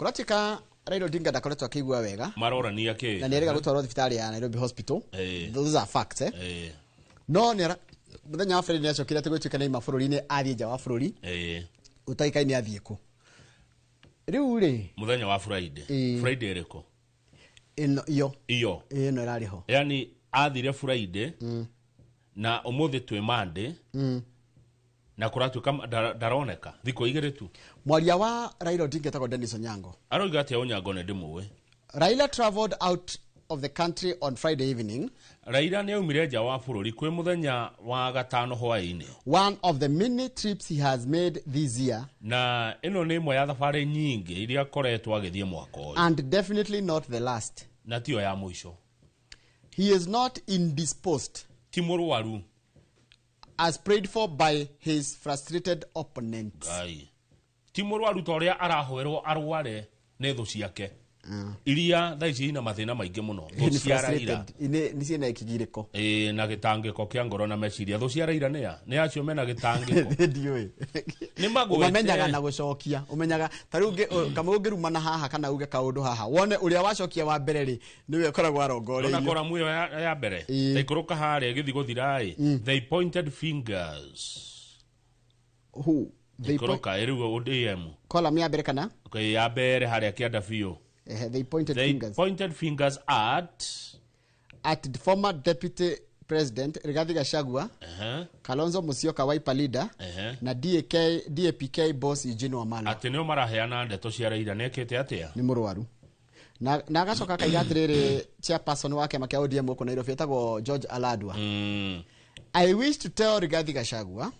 Kũratuĩka Raila Odinga ndakoretwo akĩigua wega. Marorania kĩ? Na nĩerĩga gũtwarwo thibitarĩ ya Nairobi Hospital. Those are facts, eh? No nĩ mũthenya wa Friday nĩacokire atĩ gwĩtuĩka nĩ aima bũrũri-inĩ athiĩ nja wa bũrũri. Ũtaĩkaine athiĩ kũ. Rĩu rĩ, Mũthenya wa Friday. Friday ĩrĩkũ? Ĩno iyo. Iyo. Ĩno ĩrarĩ ho. Yaani athire Friday na ũmũthĩ twĩ Monday. Na kũratuĩka ndaroneka thikũ igĩrĩ tu. Mwaria wa Raila Odinga etagwo Dennis Onyango. Aroiga atĩa Onyango nĩ ndĩmũĩ? Raila traveled out of the country on Friday evening. Raila nĩ aumire nja wa bũrũri kwĩ mũthenya wa gatano hwaĩ-inĩ. One of the many trips he has made this year. Na ĩno nĩ ĩmwe ya thabarĩ nyingĩ iria akoretwo agĩthiĩ mwaka ũyũ. And definitely not the last. Na tiyo ya mũico. He is not indisposed. Ti mũrwaru. As prayed for by his frustrated opponents. Ngai. Ti mũrwaru ta ũrĩa arahoerwo arware nĩ thũ ciake. Iria thaa ici ina mathĩna maingĩ mũno. Thũ Ni cia Raila. frustrated. Nĩ ciĩna kĩgirĩko. Na gĩtangĩko kĩa ngoro na meciria. Thũ cia Raila nĩ a? Nĩ acio mena gĩtangĩko. Ndiũĩ. Nĩ magwĩte. Ũmamenyaga na gũcokia. Ũmenyaga ta rĩu kamwe ũngĩrumana haha kana uge kaũndũ haha. Wone ũrĩa wacokia wa mbere rĩ, nĩwe ũkoragwo arongoreirio. Ona koramu ĩyo ya mbere. Taikũrũka harĩa ĩgĩthiĩ gũthira-ĩ. They pointed fingers. Who? They Ikũrũka, ĩrĩu ODM. Column ya mbere kana? Okay, ya mbere harĩa kĩanda biũ. They pointed They fingers. pointed fingers at at the former deputy president Rigathi Gachagua, Kalonzo Musyoka Wiper leader, na DAPK boss Eugene Wamalwa. Atĩ nĩo maraheana ndeto cia Raila nĩekĩte atĩa? Nĩ mũrwaru. Na agacoka akaiga atĩrĩrĩ, chairperson wa kĩama kĩa ODM gũkũ Nairobi etagwo George Aladwa. I wish to tell Rigathi Gachagua,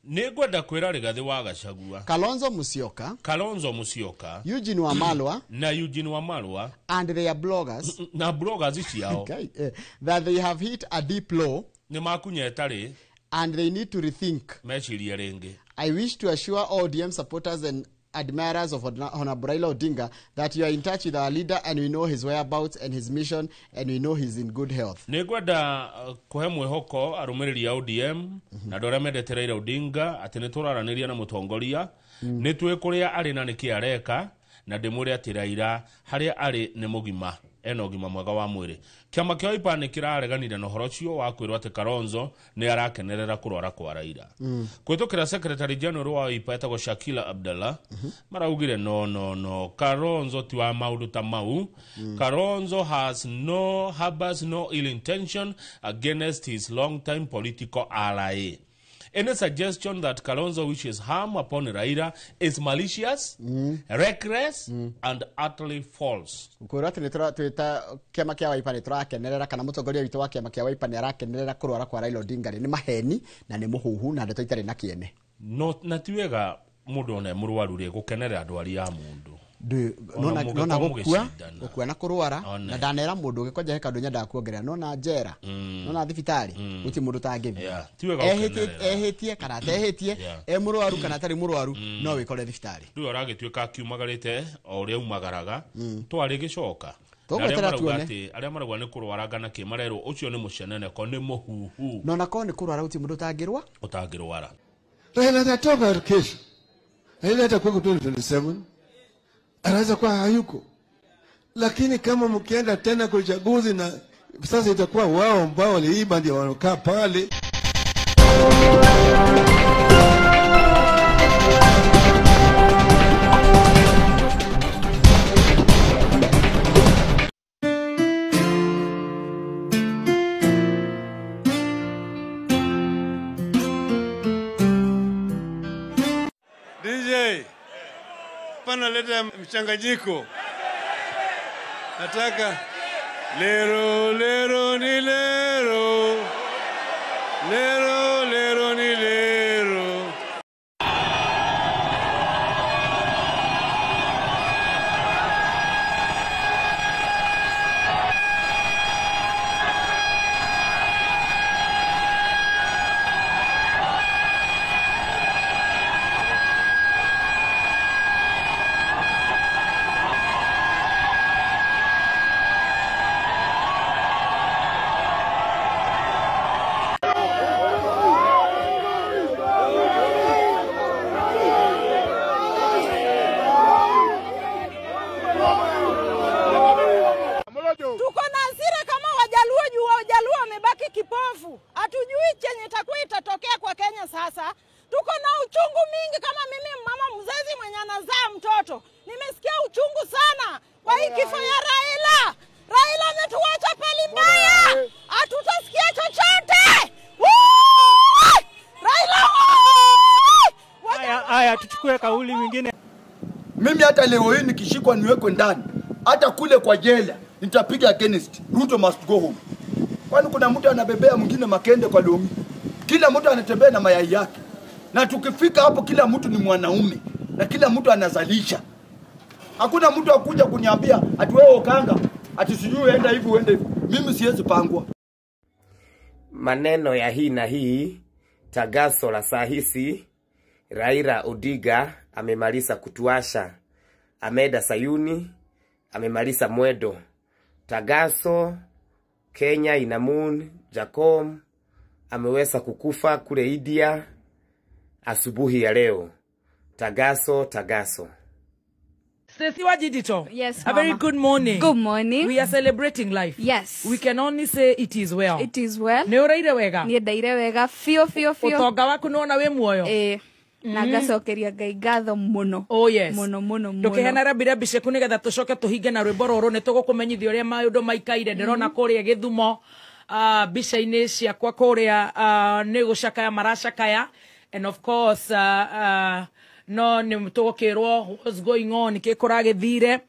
Nĩ ngwenda kwĩra Rigathi wa Gachagua, Kalonzo Musyoka, Kalonzo Musyoka, Eugene Wamalwa, na Eugene Wamalwa, and their bloggers, na bloggers ciao, okay, that they have hit a deep low, nĩ makunyeta rĩ, and they need to rethink. Mecirie rĩngĩ. I wish to assure all ODM supporters and admirers of Honorable Raila Odinga that you are in touch with our leader and we know his whereabouts and his mission and we know he's in good health. Nĩ ngwenda kũhe mwĩhoko arũmĩrĩri a ODM na andũ arĩa mendete Raila Odinga atĩ nĩ tũraranĩria na mũtongoria, nĩ tũĩ kũrĩa arĩ na nĩkĩ areka, na ndĩmwĩre atĩ Raila harĩa arĩ nĩ mũgima, ena ũgima mwega wa mwĩrĩ. Kĩama kĩa Wiper nĩ kĩrareganire na ũhoro ũcio wa kwĩrwo atĩ Kalonzo nĩ arakenerera kũrwara kwa Raila. Kũhĩtũkĩra Secretary General wa Wiper etagwo Shakila Abdallah, maraugire no, no, no, Kalonzo ti wa maũndũ ta mau. Kalonzo has no harbors no ill intention against his long-time political ally. Any suggestion that Kalonzo wishes harm upon Raila is malicious, reckless, and utterly false. Kwĩrwo atĩ nĩ twĩta kĩama kĩa Wiper nĩ tũrakenerera kana mũtongoria witũ wa kĩama kĩa Wiper nĩ arakenerera kũrwara kwa Raila Odinga rĩ, nĩ maheni na nĩ mũhuhu na ndeto itarĩ na kĩene. No, na ti wega mũndũ ona e mũrwaru rĩ gũkenerera ndwari ya mũndũ. Nona Ona mũgĩkorwo mũgĩcindana. gũkua na kũrwara, One. na ndanera mũndũ ũngĩ kwanja he kaũndũ nyendaga kuongerera, nona njera, nona thibitarĩ, gũtirĩ mũndũ ũtangĩthiĩ. Yeah, ti wega gũkenerera. Ehĩtie kana atehĩtie, e mũrwaru kana atarĩ mũrwaru, no wĩkore thibitarĩ. Rĩu aragĩtuĩka akiumagarĩte o ũrĩa aumagaraga, twarĩ gĩcoka. Tũgweterera Na arĩa marauga tuone. atĩ, arĩa marauga nĩ kũrwaranga na kĩ, marerwo ũcio nĩ mũceneneko, nĩ mũhuhu. Na ona korwo nĩ kũrwara gũtirĩ mũndũ ũtangĩrwa? Ũtangĩrwara. Raila atatoka kesho. Raila atakuwa 2027. Anaweza kuwa hayuko. Lakini kama mkienda tena kwa uchaguzi na sasa itakuwa wao ambao waliiba ndio wanakaa pale. DJ, pana leta mchanganyiko. Nataka lero lero ni lero. Lero lero ni lero. hii kifo ya Raila. Raila ametuacha pali mbaya. Hatutasikia chochote. Raila. Haya, tuchukue kauli nyingine. Mimi hata leo hii nikishikwa niwekwe ndani, hata kule kwa jela nitapiga against. Ruto must go home. Kwani kuna mtu anabebea mwingine makende kwa longi? Kila mtu anatembea na mayai yake. Na tukifika hapo kila mtu ni mwanaume na kila mtu anazalisha. Hakuna mtu akuja kuniambia ati wewe Okanga, ati sijui uende hivi uende hivi. Mimi siwezi pangwa. Maneno ya hii na hii, tagaso la saa hizi, Raila Odinga amemaliza kutuasha. Ameda Sayuni amemaliza mwedo. Tagaso Kenya inamun Jacom ameweza kukufa kule India asubuhi ya leo. Tagaso, tagaso. Stacey Wajidito. Yes, a very good morning. Good morning. We are celebrating life. Yes. We can only say it is well. It is well. Ni uraire wega? Ni ndaire wega. Fio, fio, fio. Utonga waku nona we muoyo? Eh. Na ngacokeria Ngai ngatho muno. Oh yes. Muno muno muno. Ndukiheana rambirambi ciaku nigetha tucoke tuhinge na rwimbo ruru ni tugukumenyithia uria maundu maikaire. Ndirona kuria Githumo mbica-inĩ ciakwa kuria ni gucakaya maracakaya, and of course no ni tugukirwo what's going on ki kuragithire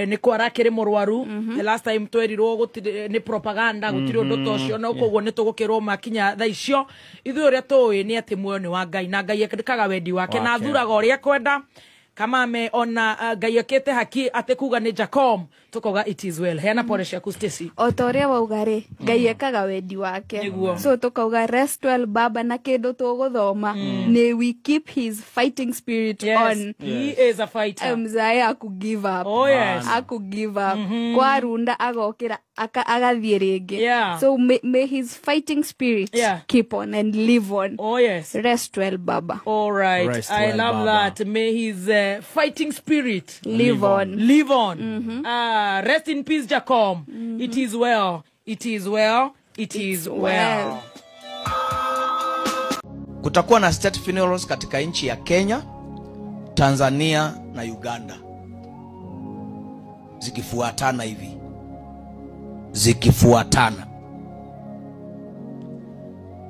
ni kwarakiri murwaru. The last time twerirwo gutire ni propaganda gutire undu ta ucio, no koguo ni tugukirwo makinya thaa icio. Ithuĩ uria tũĩ ni ati muoyo ni wa Ngai na Ngai ekĩkaga wendi wake na athuraga uria ekwenda. Kamame ona Ngai ekĩte haki ati kuga ni Jacom tukoga it is well. Heana pole ciaku Stacy. O ta ũrĩa wauga rĩ, Ngai ekaga wendi wake, so tukauga rest well baba, na kĩndũ tũgũthoma ni we keep his fighting spirit. Yes. On. He is a fighter. Mzae aku give up. Oh yes. Aku give up. Kwa runda agokĩra agathiĩ rĩngĩ. Yeah. So may his fighting spirit keep on and live on. Oh yes. Rest well baba. All right. Rest I well, love baba. That. May his fighting spirit live on. Live on. Rest in peace, Jacom. It is well. It is well. It is well. Kutakuwa na state funerals katika nchi ya Kenya, Tanzania na Uganda. Zikifuatana hivi. Zikifuatana.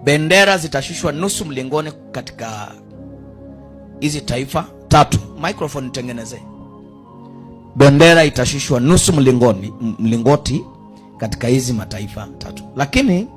Bendera zitashushwa nusu mlingoni katika hizi taifa tatu. Microphone tengeneze. Bendera itashushwa nusu mlingoti katika hizi mataifa tatu. Lakini